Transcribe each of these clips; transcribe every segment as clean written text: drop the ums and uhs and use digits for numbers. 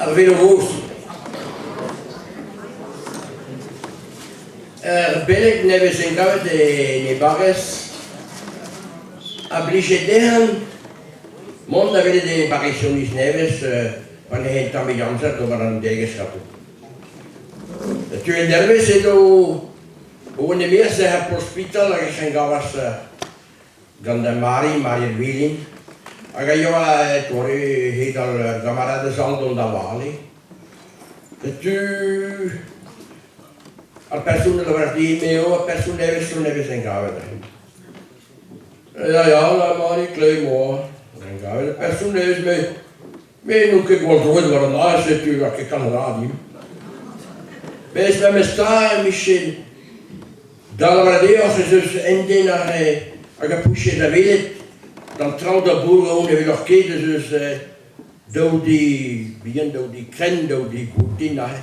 Ar velo gozh. Ur beleg nevez engavet en e barrez a blije dezhañ mont da welet e barresioniz nevez pa n'eo un tammig amzer d'ober an degouezh ganto. Setu endervezh edo o en em er ospital hag ec'h engavas gant Mari, Mari Vilin, hag a yoa doare hedal ur gamaradez all dont da vale. Setu ar person a lavaras din, me eo ar person nevez zo nevez engavet. Ya, ya, la Mari Clément, engavet ar person nevez, me, me n'on ket gwall droet war an dra, setu war ket kalz a dra din. Mes memes tra, Michel, Da lavaret deoc'h ez eus un den hag a pouezje da welet d'an traoñ da bourrev ne weloc'h ket ez eus daou di bihan, daou di krenn, daou di boutin aze.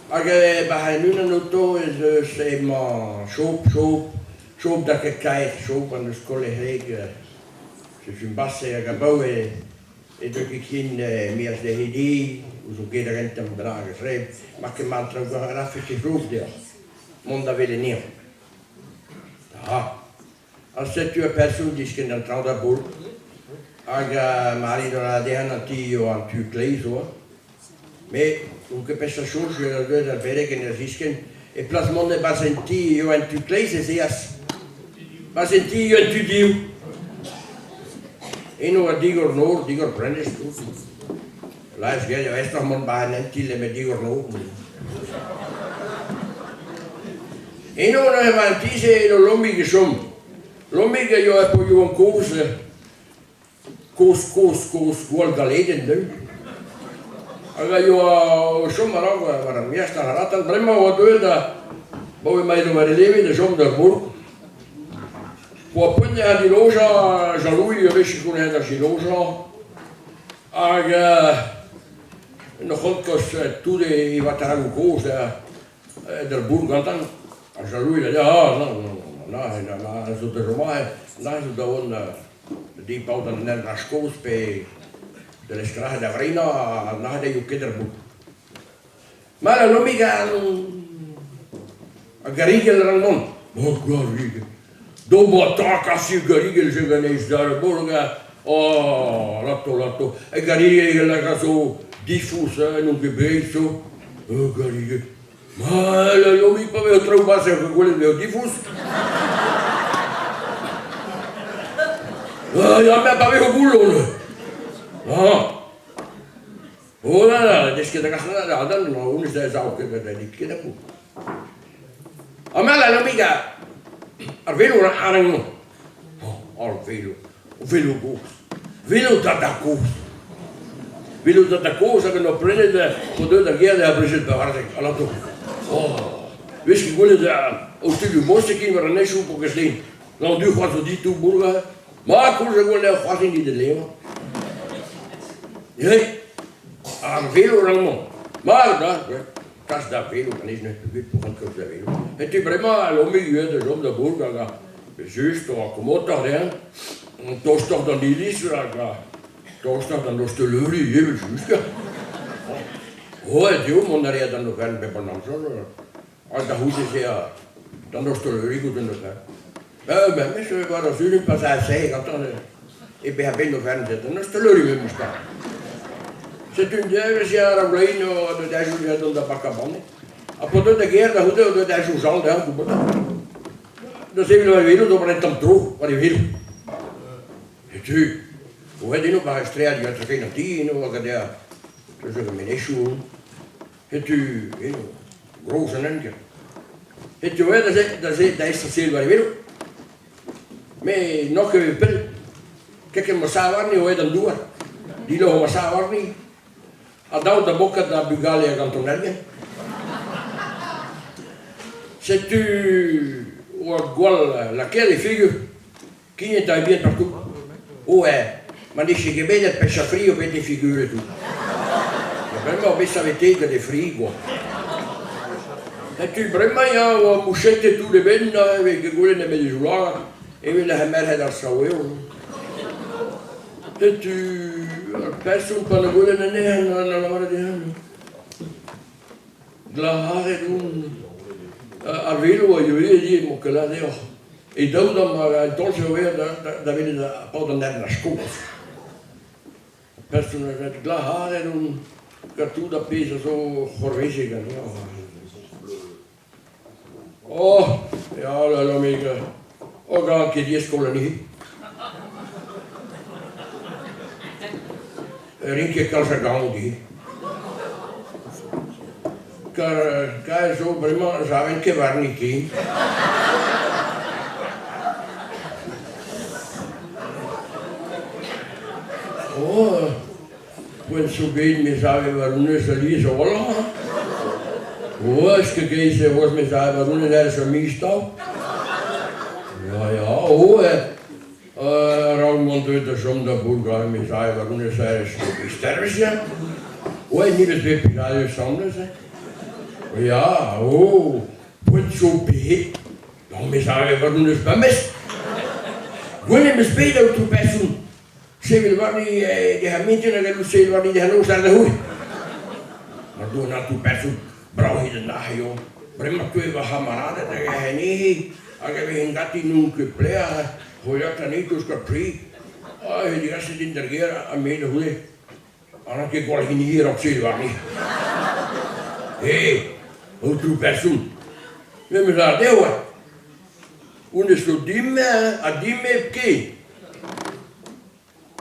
Hag ba en unan outo ez eus emañ Chob, Chob, Chob da ket kaer, Chob an eus kollet he setu base hag abaoe e deu ket ken maez dezhe di, ouzh o get a gentañ bennak eus re, ma ket mat traoù a rafe ket droug deoc'h. Mont da welet anezhañ. Ha setu ur person diskenn d'an traoñ da boultr hag Mari da dezhañ an ti eo an tu kleiz oa. Met n'on ket peseurt soñj a deuet ar beleg en ur ziskenn. E plas mont e-barzh en ti eo en tu kleiz ez eas. Barzh en ti eo en tu dehoù. Eno oa digor nor, digor prenestr tout. Laez get eo estroc'h mont 'ba an hent-til nemet digor nor. Eno neuze 'ba an ti-se edo Lomig e chom. Lomig a yoa po Yoan kozh, kozh, kozh, kozh, gwall galedenn deuet. Hag a yoa o chom a-raok war ar maez da ratal. Bremañ oa deuet da, 'baoe ma edo war e leve da chom d'ar bourk. Oa poent dezhañ dilojañ Jean-Louis a-wechoù koulz da zilojañ. Hag en ur c'hont-kozh tout e vataragoù kozh d'ar bourk gantañ. Ha Jean-Louis a ya, ah non, non, non, na, na, zo da chom aze, na zo da vont da di paotr an henraj kozh pe da lestrac'h da vreinañ ha na deuio ket d'ar bourk. Ma la Lomig a garigell a rank mont. Oh, garigell. D'ober trakasiñ garigell se ganez d'ar bourk Oh, lato, lato. E garigell hag a zo difous, hein, n'on ket bet zo. Oh, garigell. Ma la Lomig pa vez traoù bas er gwelet eo difous. Ah, ya, mais pa vez o goullo. Ah. Oh là là, n'eus ket da gas da adal, honnezh da sav ket da dit ket a-bout. Ha ma la Lomig ar velo ar enno. Oh, ar velo, velo gozh, velo dada kozh. Velo dada kozh hag en doa prenet o deuet da gêr da Brigitte Bavardec, alato. Oh, 'vez ket gwelet o studio Bostek war an henchoù pour ket Gant du c'hoazh o ditou bourga. Ma koulz e gweler c'hoazh int e levr. Neuze, ar velo rank-mañ. Mat da, kas da velo, ganez n'eus ket bet pour kaout da velo. Setu bremañ Lomig ivez da chom da bourg hag a just oa komotoc'h dezhañ, tostoc'h d'an iliz hag tostoc'h d'an osteleuri ivez just. Oh, eo mont a reer d'an oferenn bep an amzer. Ha da c'houde-se d'an ostaleri goude neuze. Memes war ar sul pas a gantañ e bezañ bet oferenn d'an ostaleri memes tra. Setu un devezh ya ar blein o deus da jouer dont da bakañ banne. Ha pa deuet da gêr da c'houde o deus da soñjal dezhañ gwbod. Da sevel war e velo d'ober un tamm tro war e velo. Setu, o ret eno pa estreal ya trefen an ti eno hag a dezhañ eus ar menezioù. Setu eno, gros an hent. Setu eo da se, da se, da estresel war e velo. Me n'oc'h ket pell. Keket ma sav warni eo aet an douar. Diloc'h ma sav warni. Ha dav da bokat da bugale hag an tonnerien. Setu oa gwall lakaet e figur. Kignet a bien partout. Oh, ma ne ket bet ar peseurt fri o bet e figure tout. Bremañ bet saveteet gant e fri, quoi. Setu bremañ ya oa mouchetet tout e benn, e vez ket gwelet nemet e zoulagad, evel ar merc'hed ar saoueo. Setu ar person pa 'na gwelet anezhañ 'na lavaret dezhañ glac'haret on. Ar velo a yoe ivez emañ ket lâret deoc'h. E daou damm an taol-se a oa da welet ar paotr an hent a-skos. Ar person a ra glac'haret on gant tout ar pezh a zo c'hoarvezet ganeoc'h. Oh, ya, la Lomig, oh, gant ket diaes koll anezhi. Rin ket kalz a gaon dit. Kar kaer zo bremañ 'saven ket warni ken. Oh, poent zo bet me save war honnezh alies a-walc'h. Oh, est-ce que geiz e oas me save war honnezh ers ur miz tav? Ya, ya, oh, A-raok mont deuet da chom da Bourgogne me 'z ae war honnezh ers estervezh ya. Ouais, ni 'vez bet plijadur asambles hein. Ya, oh, poent zo bet. Non, me 'z ae war honnezh bemdez. Gwelet 'm eus bet aotrou person sevel warni dezhañ mintin hag gallout sevel warni dezhañ noz àr da c'houde. Mar doa an aotrou person brav evit an arc'h eo. Bremañ 'teue va c'hamaraded hag ec'h anezhe hag e vezen ganti n'on ket pelec'h c'hwelata anezhi koulz gant pri. Ah, he degaset din d'ar gêr ha me da c'houde. Ha n'on ket gwall hini hir amzer warni. Eh, aotrou person, me 'm eus lâret dezho, honnezh zo din ha din hepken.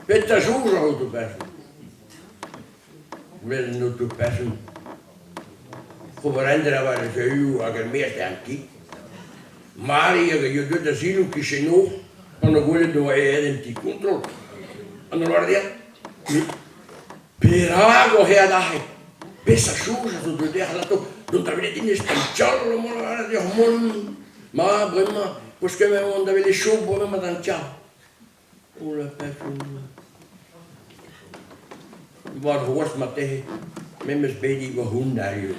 Petra soñj an aotrou person? Met an aotrou person ober endra war e zeuioù hag er-maez d'an ti. Mari hag a yoa deuet da selaou kichen-noz pan o gwelet oa aet en ti kontrol. An holl dezhañ met perak oc'h aet aze? Peseurt soñj a zo deuet deoc'h alato dont da welet din e-stanchal emañ lavaret deoc'h mont? Ma, bremañ, peus ket mont da welet Chob bremañ d'an tchal. Oh la person. War c'hoazh marteze, me 'm eus bet diwar hon dariv.